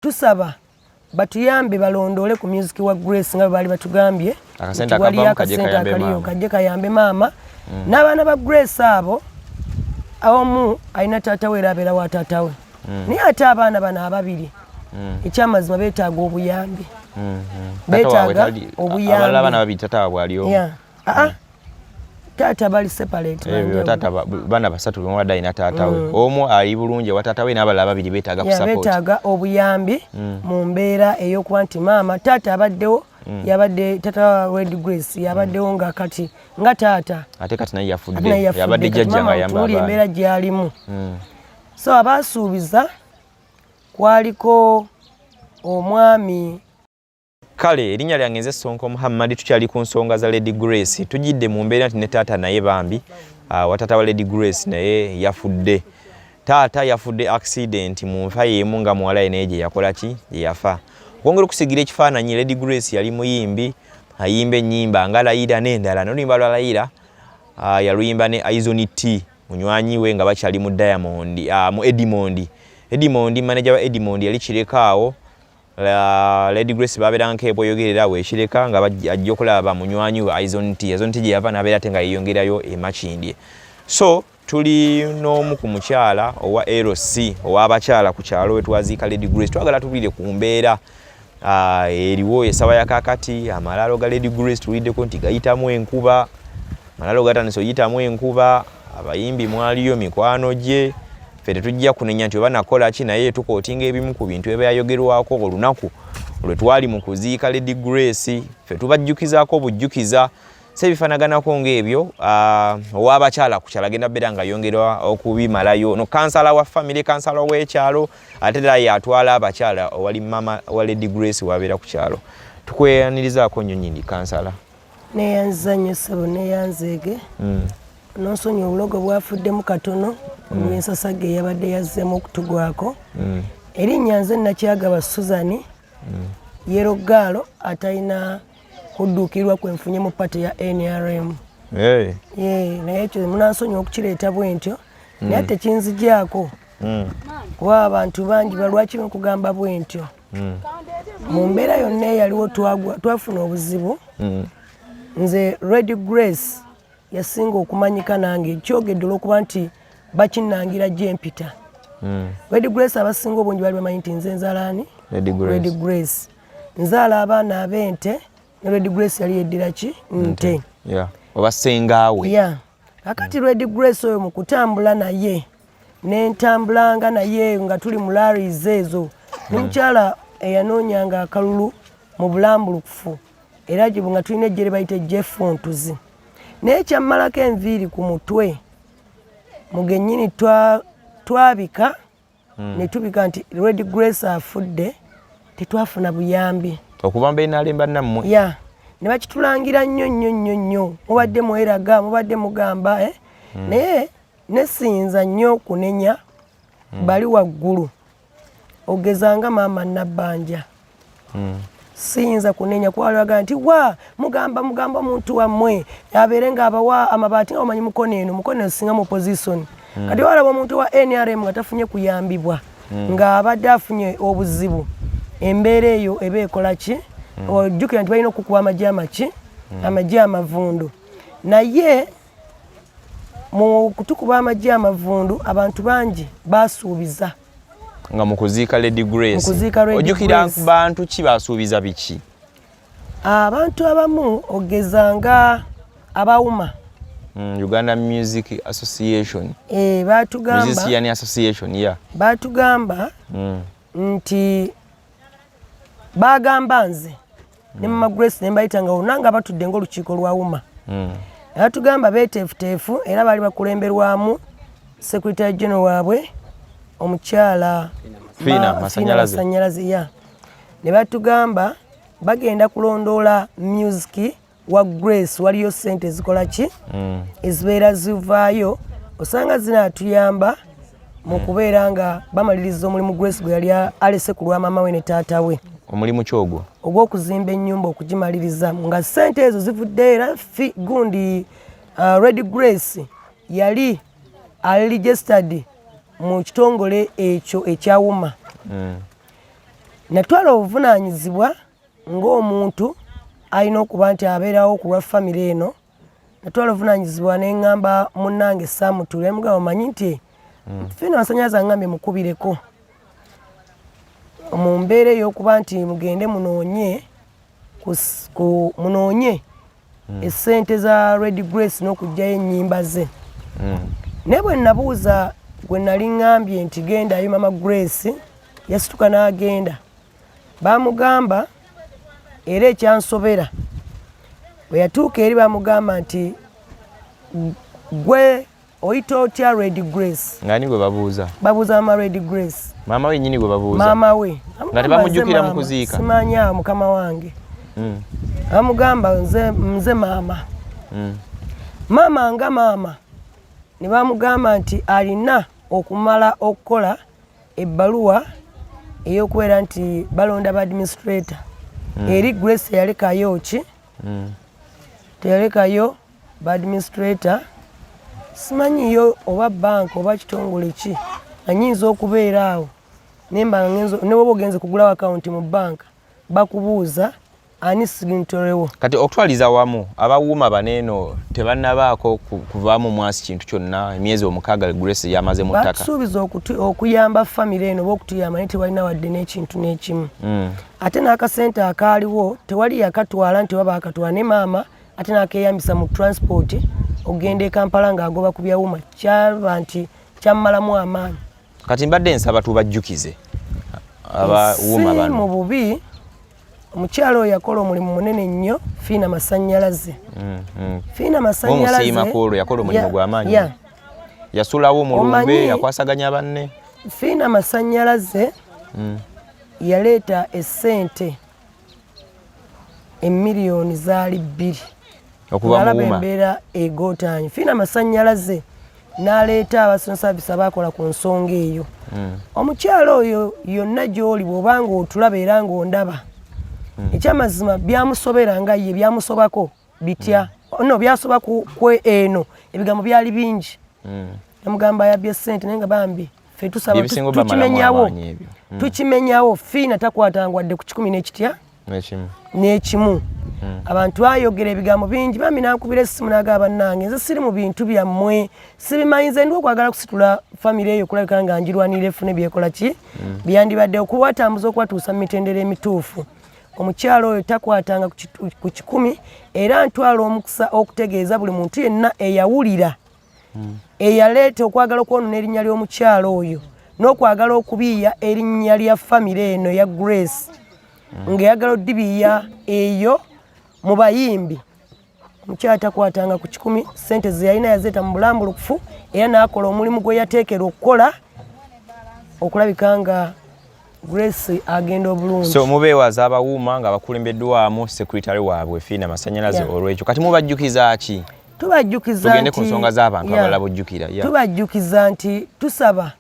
Tusaba batuyambe balondoole ku music wa Grace nga bwe baali batugambye Akasente nti waliyo akavaamu kajje akasente kayambe akaliyo maama. kajje kayambe maama n'abaana ba Grace abo. Omu alina taata we era abeera wa taata we, naye ate abaana bano ababiri, ekyamazima beetaaga obuyambi. Taata waabwe Beetaaga obuyambi. Abalala abaana babiri taata waabwe ali omu. Yeah. Aa, taata bali separate, banjawulo. Taata baana basatu bemubadde alina taata we omu ali bulungi ewa taata we, n'abalala babiri beetaaga ku support. Beetaaga obuyambi mu mbeera ey'okuba nti maama taata abaddewo, yabadde taata wa Red Grace, yabaddewo nga kati nga taata. Ate kati naye Ate yafudde. naye yafudde. Yabadde Kati jjajja maama nga ayamba otunuulira abaana. embeera gy'alimu. So abaasuubiza kwaliko omwami. Kale, erinnya lyange nze Sonko Muhammad. Tukyali ku nsonga za Lady Grace. Tujidde mu mbeera nti ne taata naye bambi, wa taata wa Lady Grace naye yafudde. Taata yafudde accident mu nfa y'emu nga muwala ye naye gye yakola ki, gye yafa. Okwongera okusigira ekifaananyi, Lady Grace yali muyimbi, ayimba ennyimba nga Layira n'endala. N'oluyimba lwa Layira yaluyimba ne Aizon T, munywanyi we, nga bakyali mu Diamond, mu Edimond. Edimond, manager wa Edimond yali Kirekaawo. Lady Grace babeera nk'ebweyogerera awo ekireka nga ajja okulaba munywanyi we Aizon T. Aizon T gye yava n'abeera ate nga yeeyongerayo e Makindye. So tuli n'omu ku mukyala owa LC ow'abakyala ku kyalo we twaziika Lady Grace. Twagala tuwulire ku mbeera eriwo essaawa ya kaakati. Amalaalo ga Lady Grace tuwuliddeko nti gayitamu enkuba, amalaalo gatandise oyitamu enkuba. Abayimbi mwaliyo, mikwano gye. Ffe tetujja kunenya nti oba nakola ki, naye tukootinga ebimu ku bintu ebyayogerwako olunaku lwe twali mu kuziika Lady Grace. Ffe tubajjukizaako obujjukiza si ebifaanaganako ng'ebyo. Ow'abakyala ku kyalo agenda beera nga yongera okubimalayo. No kansala wa family, kansala w'ekyalo, ate era yatwala abakyala owali mama wa Lady Grace wabeera ku kyalo. Tukweyanirizaako nnyo nnyini, kansala. Neyanziza nnyo ssebo, neyanzeege. Nonsonyi, obulogo bwafuddemu katono olw'ensasage eyabadde yazzeemu okutugwako. Erinnya nze Nakyagaba Suzani, yellow girl atalina kudduukirwa kwenfunye mu party ya NRM. Hey. Ye, naye ekyo munansonyi okukireeta bwe ntyo, naye tekinzigyako kuba abantu bangi balwaki nkugamba bwe ntyo. Mu mbeera yonna eyaliwo twafuna obuzibu. Nze Red Grace yasinga okumanyika nange kyogedde olwokuba nti bakinnangira gyempita. Red Grace abasinga obungi bali bamanyi nti nze nzalaani. Lady Grace. Red Grace nzaala abaana ab'ente, ne Red Grace yali yeddira ki, nte. Yeah. Oba sengaawe. Ya, kakati Red Grace oyo mu kutambula naye nentambulanga naye nga tuli mu rallies ezo ne mukyala eyanoonyanga akalulu mu bulambulukufu, era gye nga tulina ejjere bayita ejjefuntuzi, naye kyammalako enviiri ku mutwe mugennyini twabika ne tubika nti Red Grace afudde, tetwafuna buyambi. Okuva mbenalemba nammwe. Ya, ne bakitulangira nnyo nnyo nnyo nnyo, mubadde mweraga, mubadde mugamba, eh? Naye nesiyinza nnyo kunenya bali waggulu, ogezanga maama Nabbanja. Siyinza kunenya kuba nti wa mugamba mugamba omuntu wammwe abeere ng'abawa amabaati, nga omanyi Mukono eno, Mukono eno singa mu opposition. Kati walaba omuntu wa NRM nga tafunye kuyambibwa, ng'abadde afunye obuzibu, embeera eyo eba ekola ki? Ojjukira nti balina okukuba amagye amaki, amagye amavundu. Naye mu kutukuba amagye amavundu, abantu bangi basuubiza. Nga mu kuziika Lady Grace. Mu kuziika Lady Ojjukira Grace. bantu ki basuubiza biki? Abantu abamu ogeza nga abawuma. Uganda Music Association. E, batugamba Musician Association, yeah. Batugamba nti bagamba nze ne mama Grace ne mbayita nga olunanga batudde ng'olukiiko lwa wuma. Batugamba beeteefuteefu, era baali bakulemberwamu secretary general waabwe omukyala Fina Masanyalaze. Masanyalaze, ya. Ne batugamba bagenda kulondoola music wa Grace, waliyo sente ezikola ki, ezibeera zivaayo, osanga zinaatuyamba mu kubeera nga bamaliriza omulimu Grace gwe yali alese ku lwa maama we ne taata we. Omulimu kyogwo? Ogw'okuzimba ennyumba, okugimaliriza, nga sente ezo zivudde era gundi Red Grace yali ali registered mu kitongole ekyo ekyawuma. Natwala obuvunaanyizibwa ng'omuntu alina okuba nti abeerawo ku lwa famire eno. Natwala obuvunaanyizibwa ne ŋŋamba munnange Samutuule, ne mugamba omanyi nti Fiina Masanyalaze aŋŋambye mukubireko mu mbeera ey'okuba nti mugende munoonye munoonye essente za Red Grace n'okuggyayo ennyimba ze. Naye bwe nabuuza gwe nali ŋŋambye nti gendayo Mama Grace, yasituka n'agenda. Baamugamba era ekyansobera bwe yatuuka eri baamugamba nti gwe oyita otya Red Grace? Ngani gwe babuuza? Babuuza Mama Red Grace. Maama we nnyini gwe babuuza? Maama we. Nga tebamujjukira mu kuziika? Simanyi awo mukama wange. Bamugamba nze maama. Maama nga maama. Ne bamugamba nti alina okumala okukola ebbaluwa ey'okubeera nti balonda ba administrator. Eri Grace teyalekayo ki? Teyalekayo ba administrator. Simanyiyo oba bank oba kitongole ki anyinza okubeera awo nemba ne woba ogenze kugulawo akawunti mu banka bakubuuza ani signatory wo. Kati okutwaliza wamu abawuuma baneeno tebannabaako kuvaamu mwasi kintu kyonna emyezi 6 Grace yamaze mu ttaka. Batusuubiza okuyamba famire eno oba okutuyamba naye tewalina wadde n'ekintu n'ekimu. Ate n'akasente akaaliwo tewali yakatwala nti oba baakatwala ne maama ate n'akeeyambisa mu transport okugenda e Kampala ng'agoba ku byawuuma kyaba nti kyammalamu amaanyi. Kati mbadde nsaba tubajjukize abawuuma bano. Si mu bubi, omukyala oyo yakola omulimu munene nnyo Fiina Masannyalaze. Fiina Masannyalaze Omusiima ku olwo yakola omulimu gw'amaanyi. Yasulawo mu lumbe, yakwasaganya banne. Fiina Masannyalaze yaleeta essente emiliyoni zaali 2 okuva mu Wuma. Embeera egootaanye. Fiina Masannyalaze n'aleeta abasino service abaakola ku nsonga eyo. Omukyala oyo yonna gy'oli bw'oba ng'otulaba era ng'ondaba, ekyamazima byamusobera nga ye byamusobako bitya? No byasoba ku eno ebigambo byali bingi. Namugamba yabbye ssente naye nga bambi ffe tusaba tukimenyawo. Tukimenyawo. Fiina takwatanga wadde ku 10 n'ekitya n'ekimu. Abantu ayogera ebigambo bingi bambi nankubira essimu n'agamba bannange nze siri mu bintu byammwe sibimanyi nze ndi okwagala kusitula famire eyo okulabika nga njirwanirira efune byekola ki byandibadde okubatambuza okubatuusa mu mitendera emituufu. Omukyala oyo takwatanga ku 10 era ntwala omukisa okutegeeza buli muntu yenna eyawulira eyaleeta okwagala okwonoona erinnya ly'omukyala oyo n'okwagala okubiiya erinnya lya famire eno ya Grace ng'eyagala oddibiiya eyo mu bayimbi. Omukyala takwatanga ku 10, ssente ze yalina yazeeta mu bulambulukufu era n'akola omulimu gwe yateekerwa okukola okulabika nga Grace agenda obulungi. So mubeewaza abawuuma nga bakulembeddwamu secretary waabwe Fiina Masannyalaze olw'ekyo. Kati mubajjukiza ki? Tubajjukiza tugende ku nsonga z'abantu abalala bojjukira. Tubajjukiza nti tusaba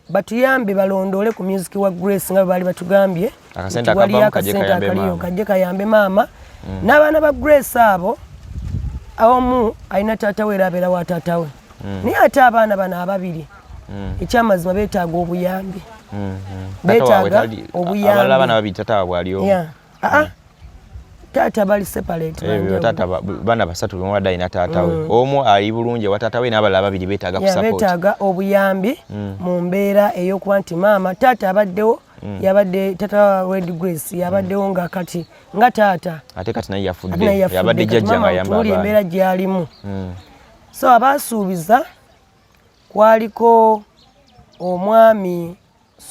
batuyambe balondoole ku music wa Grace nga bwe baali batugambye akasente akaliyo kajje kayambe maama. N'abaana ba Grace abo omu alina taata we era abeera wa taata we. Naye ate abaana bano ababiri ekyamazima beetaaga obuyambi. Beetaaga obuyambi. Abalala babiri taata waabwe ali omu. Taata bali separate. Taata baana basatu bwe mubadde alina taata we. Omu ali bulungi ewa taata we n'abalala babiri beetaaga ku support. Beetaaga obuyambi mu mbeera ey'okuba nti maama taata abaddewo yabadde taata wa Red Grace yabaddewo nga kati nga taata. Ate kati naye yafudde. Yabadde jjajja nga ayamba abaana. Embeera gy'alimu. So abaasuubiza kwaliko omwami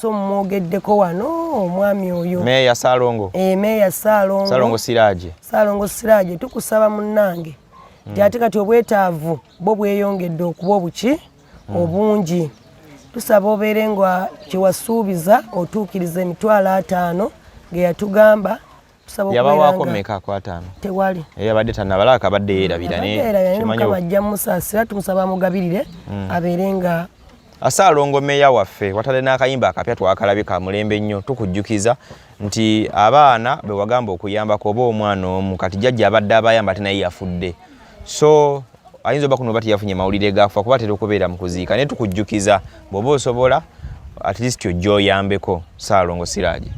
so mwogeddeko wano omwami oyo Meeya Ssalongo. Meeya Ssalongo. Ssalongo Siraje. Ssalongo Siraje tukusaba munnange. Nti ate kati obwetaavu bwo bweyongedde okuba obuki obungi. Tusaba obeere nga kyewasuubiza otuukiriza emitwalo 50 ge yatugamba. Yabawaako mmeka ku 50? Tewali. Yabadde tannabala akabadde yeerabira naye Mukama ajja mmusaasira tumusaba amugabirire abeere nga Ssalongo meeya waffe watadde n'akayimba akapya twakalabye ka mulembe nnyo tukujjukiza nti abaana be wagamba okuyambako oba omwana omu kati jjajja abadde abayamba ate naye yafudde. So ayinza oba kuno oba teyafunye mawulire gaakufa kuba atera okubeera mu kuziika naye tukujjukiza bw'oba osobola at least ojja oyambeko Ssalongo Siraje.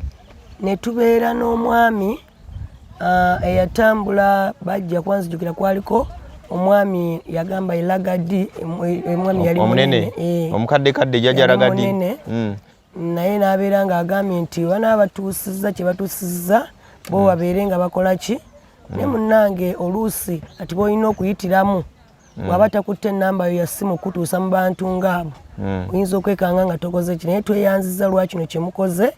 Ne tubeera n'omwami eyatambula bajja kwanzijukira, kwaliko omwami yagamba Elagadi, omwami yali omunene, omukadde kadde jjajja Ragadi. Naye n'abeera ng'agambye nti banaaba batuusizza kye batuusizza bo babeere nga bakola ki. Naye munnange, oluusi ati bw'olina okuyitiramu, bw'aba takutte ennamba yo ya ssimu kutuusa mu bantu ngaabo, oyinza okwekanga nga tokoze ki. Naye tweyanziza lwa kino kye mukoze,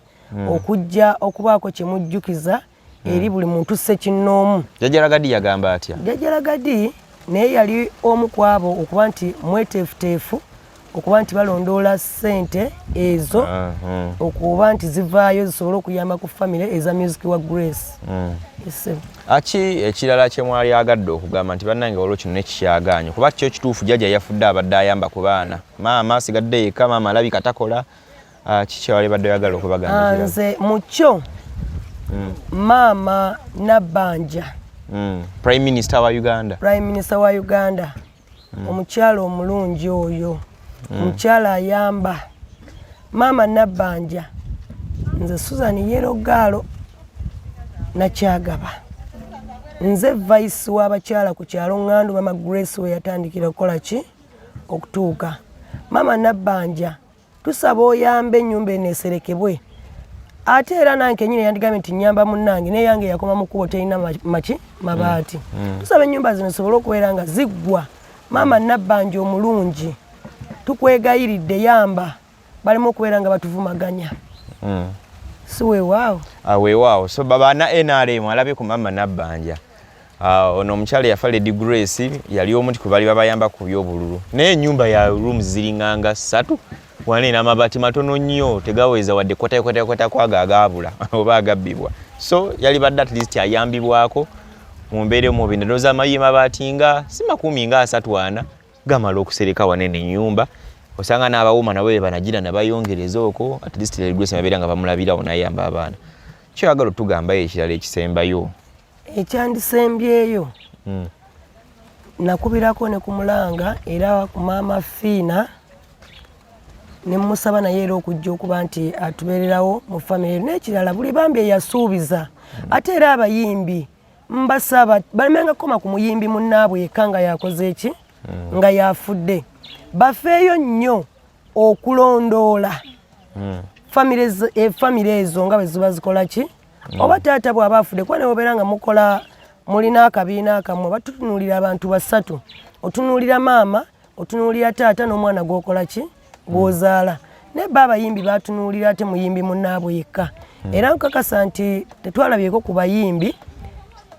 okujja okubaako kye mujjukiza eri buli muntu ssekinnoomu. Jjajja Ragadi yagamba atya? Jjajja Ragadi naye yali omu ku abo okuba nti mweteefuteefu okuba nti balondoola ssente ezo okuba nti zivaayo zisobole okuyamba ku famire eza music wa Grace. Aki ekirala kye mwali agadde okugamba nti bannange waliwo kino nekikyagaanye, kuba kyo kituufu jjajja yafudde abadde ayamba ku baana, maama asigadde yekka, maama alabika takola, kiki wali badde oyagala okubagamba? Nze mukyo maama Nabbanja, Prime Minister wa Uganda, Prime Minister wa Uganda, omukyala omulungi oyo, omukyala ayamba, maama Nabbanja, nze Susan Yerogaalo Nakyagaba, nze vice w'abakyala ku kyalo Ŋŋandu mama Grace we yatandikira okukola ki okutuuka. Maama Nabbanja, tusaba oyambe ennyumba eno eserekebwe. Ate era nange kenyini yandigambye nti nyamba munnange, naye yange yakoma mu kkubo, terina maki mabaati. Tusaba ennyumba zino zisobole okubeera nga ziggwa. Maama Nabbanja omulungi, tukwegayiridde, yamba baleme okubeera nga batuvumaganya. Si weewaawo? Weewaawo. So babana NRM alabye ku maama Nabbanja. Ono omukyala yafa, Lady Grace, yali omu ku bali babayamba ku byobululu, naye ennyumba ya rooms ziringanga 3 wane n'amabaati matono nnyo, tegaweza wadde kwatakwatakwata kwago agaabula oba agabbibwa. So yali badde at least ayambibwako mu mbeera omubi. Ndowooza amayi mabaati nga si makumi nga asatu ana gamala okusereka wanene ennyumba, osanga n'abawuma nabo be banagira nabayongereza okwo. At least Lady Grace babeera nga bamulabirawo n'ayamba abaana. Kyoyagala otugambayo ekirala ekisembayo? Ekyandisembyeyo, nakubirako ne ku mulanga era ku maama Fiina ne musaba naye era okujja okuba nti atubeererawo mu famire. N'ekirala, buli bambi eyasuubiza, ate era abayimbi mbasaba balemenga kukoma ku muyimbi munnaabwe yekka nga yakoze eki, nga yafudde. Bafeeyo nnyo okulondoola famire ezo nga bwe ziba zikola ki, oba taata bw'aba afudde, kuba newobeera nga mukola mulina akabiina akammwe, batutunuulira abantu basatu: otunuulira maama, otunuulira taata n'omwana gw'okola ki, gw'ozaala. Naye ba abayimbi batunuulira ate muyimbi munnaabwe yekka. Era nkakasa nti tetwalabyeko ku bayimbi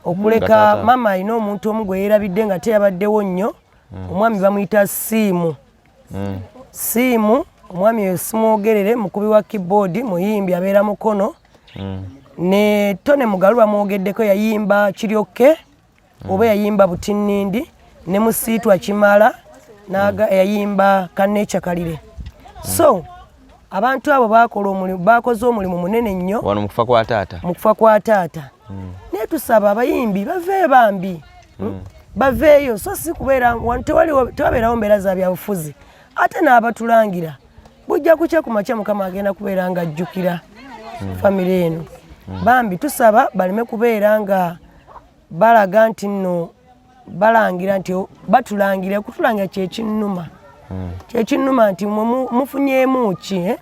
okuleka maama alina omuntu omu gwe yeerabidde nga teyabaddewo nnyo. Omwami bamuyita Siimu. Siimu, omwami oyo simwogerere, mukubi wa keyboard, muyimbi, abeera Mukono. Ne Tone Mugalu bamwogeddeko, yayimba Kiryokke oba yayimba Butinindi, ne Musiitwa Kimala naga yayimba Kanechakalire. So abantu abo bakola omulimu, bakoze omulimu munene nnyo wano mu kufa kwa taata. Mu kufa kwa taata. Naye tusaba abayimbi baveeyo bambi, Baveeyo, so si kubeera tewabeerawo mbeera za byabufuzi. Ate n'abatulangira, bujja kukya ku makya Mukama agenda kubeera nga ajjukira famire eno. Bambi tusaba baleme kubeera nga balaga nti nno balangira nti batulangira kutulangira. Kyekinnuma, kyekinnuma nti mwe mufunyeemu ki, eh?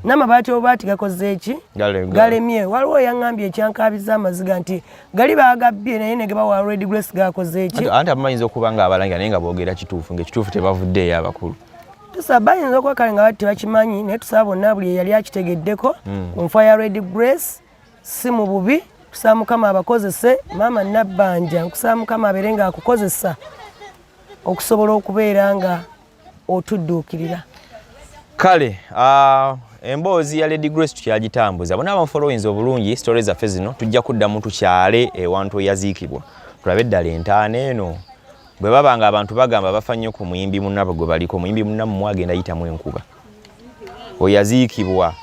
N'amabaati obubaati gakoze eki? Galemye. Waliwo yaŋŋambye ekyankabiza amaziga nti gali bagabbye, naye ne gebawa Lady Grace gakoze eki? Anti abamu bayinza okuba nga abalangira naye nga boogera kituufu, ngaekituufu tebavuddeeyo abakulu. Tusaba, bayinza okuba kale nga tebakimanyi, naye tusaba bonna, buli eyali akitegeddeko ku nfa ya Lady Grace, si mu bubi, tusaba Mukama abakozese. Maama Nabbanja, nkusaba Mukama abeere ng'akukozesa okusobola okubeera nga otudduukirira. Kale emboozi ya Lady Grace tukyagitambuza. Bonna abamufollowinze obulungi story zaffe zino, tujja kuddamu tukyale ewantu eyaziikibwa, tulabe eddala entaana eno bwe baba nga abantu bagamba bafa nnyo ku muyimbi munnabwe gwe baliko. Muyimbi munnammwe agenda yitamu enkuba, oyaziikibwa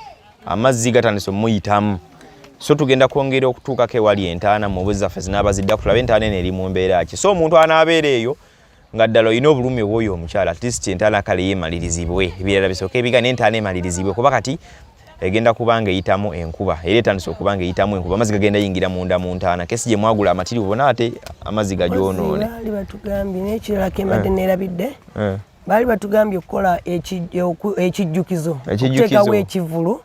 amazzi gatandise omuyitamu. So tugenda kwongera okutuukako ewali entaana mu mbuzi zaffe zinaaba zidda, tulabe entaana eno eri mu mbeera ki. So omuntu anaabeera eyo nga ddala olina obulumi obwoyo omukyala, at least entaana kale yeemalirizibwe, ebirala bisooke ebiga, n'entaana emalirizibwe, kuba kati Egenda kuba nga eyitamu enkuba, era etandise okuba nga eyitamu enkuba, amazzi gagenda yingira munda mu ntaana. Kesi gye mwagula amatirivu bona ate amazzi gagyonoone. Baali batugambye n'ekirala kembadde neerabidde. Baali batugambye okukola ekijjukizo, okuteekawo ekivulu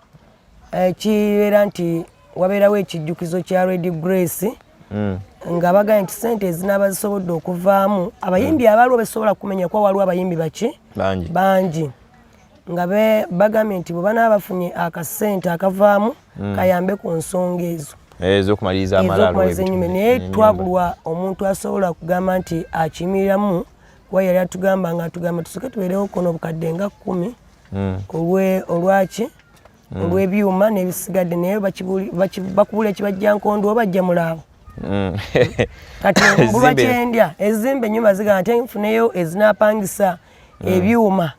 kibeera nti wabeerawo ekijjukizo kya Lady Grace. Nga bagambye nti sente ezinaaba zisobodde okuvaamu abayimbi abaliwo besobola kumenya, kuba waliwo abayimbi baki bangi, nga bagambye nti bwe banaaba bafunye akasente akavaamu kayambe ku nsonga ezo ez'okumaliriza amalaalo enyumba. Naye twabulwa omuntu asobola kugamba nti akiyimiriramu, kuba yali atugamba nga atugamba tusooke tubeerewo kono obukadde nga 10 olwaki olw'ebyuma n'ebisigadde, naye bakubula ekibajja nkondo oba bajja mulaawo. Kati mbulwa kyendya, ezimba ennyumba zigamba nti nfuneyo ezinaapangisa ebyuma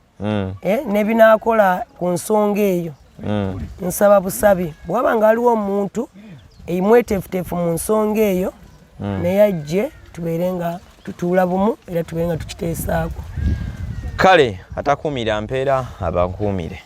n'ebinaakola ku nsonga eyo. Nsaba busabi, bwaba nga waliwo omuntu mweteefuteefu mu nsonga eyo, naye ajje tubeere nga tutuula bumu era tubeere nga tukiteesaako. Kale atakuumira mpeera abankuumire.